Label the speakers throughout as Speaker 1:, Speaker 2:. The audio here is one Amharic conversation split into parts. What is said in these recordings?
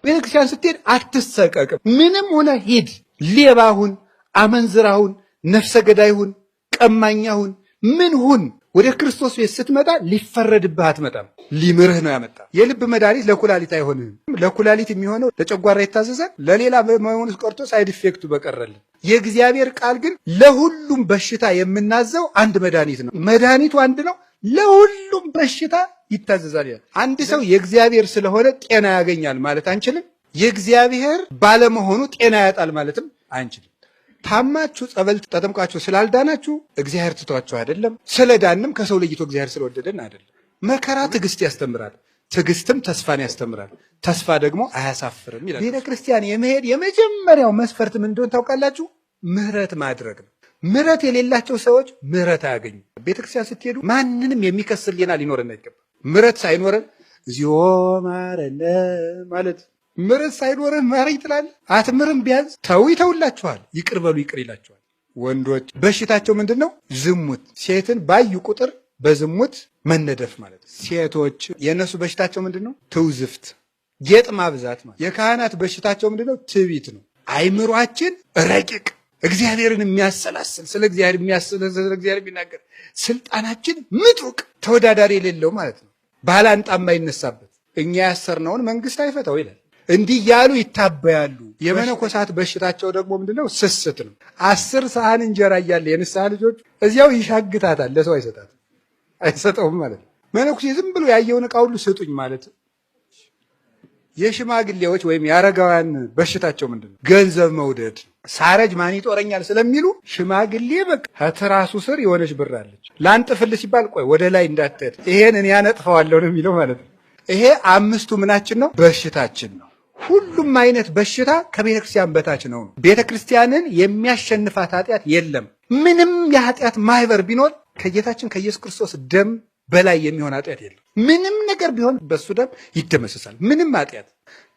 Speaker 1: ቤተክርስቲያን ስትሄድ አትሰቀቅም። ምንም ሆነ ሂድ፣ ሌባ ሁን፣ አመንዝራ ሁን፣ ነፍሰ ገዳይ ሁን፣ ቀማኛ ሁን፣ ምን ሁን፣ ወደ ክርስቶስ ቤት ስትመጣ ሊፈረድብህ አትመጣም። ሊምርህ ነው ያመጣ። የልብ መድኃኒት ለኩላሊት አይሆንህም። ለኩላሊት የሚሆነው ለጨጓራ ይታዘዛል። ለሌላ መሆኑ ቀርቶ side effect ኡ በቀረልን። የእግዚአብሔር ቃል ግን ለሁሉም በሽታ የምናዘው አንድ መድኃኒት ነው። መድኃኒቱ አንድ ነው። ለሁሉም በሽታ ይታዘዛል። አንድ ሰው የእግዚአብሔር ስለሆነ ጤና ያገኛል ማለት አንችልም። የእግዚአብሔር ባለመሆኑ ጤና ያጣል ማለትም አንችልም። ታማችሁ ጸበል ተጠምቃችሁ ስላልዳናችሁ እግዚአብሔር ትቷችሁ አይደለም። ስለዳንም ከሰው ለይቶ እግዚአብሔር ስለወደደን አይደለም። መከራ ትዕግስት ያስተምራል። ትዕግስትም ተስፋን ያስተምራል። ተስፋ ደግሞ አያሳፍርም ይላል። ቤተ ክርስቲያን የመሄድ የመጀመሪያው መስፈርት ምን እንደሆነ ታውቃላችሁ? ምህረት ማድረግ ነው። ምህረት የሌላቸው ሰዎች ምህረት አያገኙ። ቤተክርስቲያን ስትሄዱ ማንንም የሚከስ ሕሊና ሊኖረን አይገባም። ምህረት ሳይኖረን እግዚኦ ማረነ ማለት ምህረት ሳይኖርህ ማረኝ ትላለህ። አትምርም። ቢያንስ ተው ይተውላችኋል። ይቅር በሉ ይቅር ይላችኋል። ወንዶች በሽታቸው ምንድን ነው? ዝሙት። ሴትን ባዩ ቁጥር በዝሙት መነደፍ ማለት ነው። ሴቶች የእነሱ በሽታቸው ምንድን ነው? ትውዝፍት፣ ጌጥ ማብዛት ማለት። የካህናት በሽታቸው ምንድን ነው? ትዕቢት ነው። አይምሯችን ረቂቅ እግዚአብሔርን የሚያሰላስል ስለ እግዚአብሔር የሚያሰላስል ስለ እግዚአብሔር የሚናገር ስልጣናችን ምጡቅ ተወዳዳሪ የሌለው ማለት ነው። ባላንጣ የማይነሳበት እኛ ያሰርነውን መንግስት አይፈታው ይላል። እንዲህ ያሉ ይታበያሉ። የመነኮሳት በሽታቸው ደግሞ ምንድነው? ስስት ነው። 10 ሰሃን እንጀራ እያለ የንስሐ ልጆች እዚያው ይሻግታታል፣ ለሰው አይሰጣትም፣ አይሰጠውም ማለት ነው። መነኩሴ ዝም ብሎ ያየውን ዕቃ ሁሉ ስጡኝ ማለት። የሽማግሌዎች ወይም የአረጋውያን በሽታቸው ምንድን ነው? ገንዘብ መውደድ። ሳረጅ ማን ይጦረኛል ስለሚሉ ሽማግሌ በቃ ከትራሱ ስር የሆነች ብር አለች። ላንጥፍል ሲባል ቆይ ወደ ላይ እንዳትሄድ ይሄን እኔ ያነጥፈዋለሁ ነው የሚለው ማለት ነው። ይሄ አምስቱ ምናችን ነው? በሽታችን ነው። ሁሉም አይነት በሽታ ከቤተ ክርስቲያን በታች ነው። ቤተ ክርስቲያንን የሚያሸንፋት ኃጢአት የለም። ምንም የኃጢአት ማህበር ቢኖር ከጌታችን ከኢየሱስ ክርስቶስ ደም በላይ የሚሆን ኃጢአት የለም። ምንም ነገር ቢሆን በሱ ደም ይደመሰሳል። ምንም ኃጢአት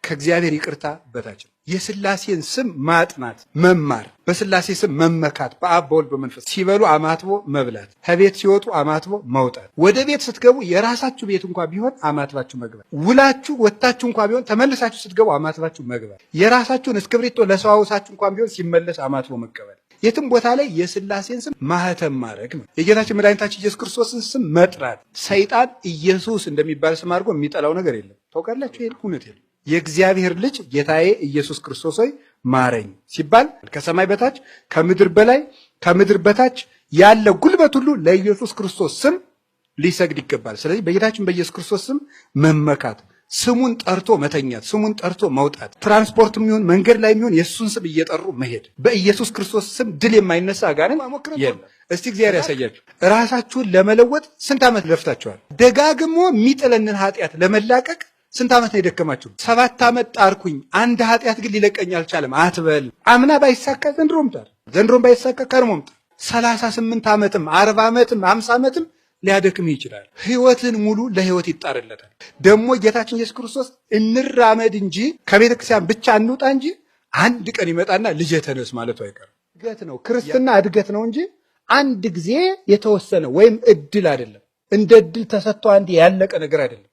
Speaker 1: ከእግዚአብሔር ይቅርታ በታች ነው። የስላሴን ስም ማጥናት፣ መማር፣ በስላሴ ስም መመካት፣ በአብ በወልድ በመንፈስ ሲበሉ አማትቦ መብላት፣ ከቤት ሲወጡ አማትቦ መውጣት፣ ወደ ቤት ስትገቡ የራሳችሁ ቤት እንኳ ቢሆን አማትባችሁ መግባት፣ ውላችሁ ወጥታችሁ እንኳ ቢሆን ተመልሳችሁ ስትገቡ አማትባችሁ መግባት፣ የራሳችሁን እስክብሪቶ ለሰው አውሳችሁ እንኳ ቢሆን ሲመለስ አማትቦ መቀበል፣ የትም ቦታ ላይ የስላሴን ስም ማህተም ማድረግ ነው። የጌታችን መድኃኒታችን ኢየሱስ ክርስቶስን ስም መጥራት። ሰይጣን ኢየሱስ እንደሚባል ስም አድርጎ የሚጠላው ነገር የለም። ታውቃላችሁ፣ ይሄን እውነት የለም። የእግዚአብሔር ልጅ ጌታዬ ኢየሱስ ክርስቶስ ሆይ ማረኝ ሲባል ከሰማይ በታች ከምድር በላይ ከምድር በታች ያለ ጉልበት ሁሉ ለኢየሱስ ክርስቶስ ስም ሊሰግድ ይገባል። ስለዚህ በጌታችን በኢየሱስ ክርስቶስ ስም መመካት፣ ስሙን ጠርቶ መተኛት፣ ስሙን ጠርቶ መውጣት፣ ትራንስፖርት የሚሆን መንገድ ላይ የሚሆን የእሱን ስም እየጠሩ መሄድ። በኢየሱስ ክርስቶስ ስም ድል የማይነሳ አጋንንት የለም። እስቲ እግዚአብሔር ያሳያችሁ። ራሳችሁን ለመለወጥ ስንት ዓመት ለፍታችኋል? ደጋግሞ የሚጥለንን ኃጢአት ለመላቀቅ ስንት ዓመት ነው የደከማችሁ? 7 ዓመት ጣርኩኝ፣ አንድ ኃጢአት ግን ሊለቀኝ አልቻለም አትበል። አምና ባይሳካ ዘንድሮም ጣር፣ ዘንድሮም ባይሳካ ከርሞም ጣር። 38 ዓመትም 40 ዓመትም 50 ዓመትም ሊያደክም ይችላል። ህይወትን ሙሉ ለህይወት ይጣርለታል። ደግሞ ጌታችን ኢየሱስ ክርስቶስ እንራመድ እንጂ ከቤተ ክርስቲያን ብቻ እንውጣ እንጂ አንድ ቀን ይመጣና ልጄ ተነስ ማለቱ አይቀርም። እድገት ነው ክርስትና፣ እድገት ነው እንጂ አንድ ጊዜ የተወሰነ ወይም እድል አይደለም። እንደ እድል ተሰጥቶ አንድ ያለቀ ነገር አይደለም።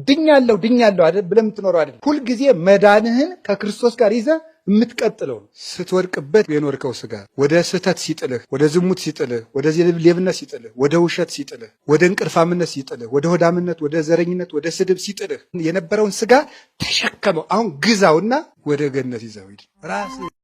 Speaker 1: ድኛለሁ ድኛለሁ አይደል ብለህ የምትኖረው አይደለም። ሁልጊዜ መዳንህን ከክርስቶስ ጋር ይዘህ የምትቀጥለው ነው። ስትወድቅበት የኖርከው ስጋ ወደ ስህተት ሲጥልህ፣ ወደ ዝሙት ሲጥልህ፣ ወደ ሌብነት ሲጥልህ፣ ወደ ውሸት ሲጥልህ፣ ወደ እንቅልፋምነት ሲጥልህ፣ ወደ ሆዳምነት፣ ወደ ዘረኝነት፣ ወደ ስድብ ሲጥልህ የነበረውን ስጋ ተሸከመው። አሁን ግዛውና ወደ ገነት ይዘው ሂድ። ራስህ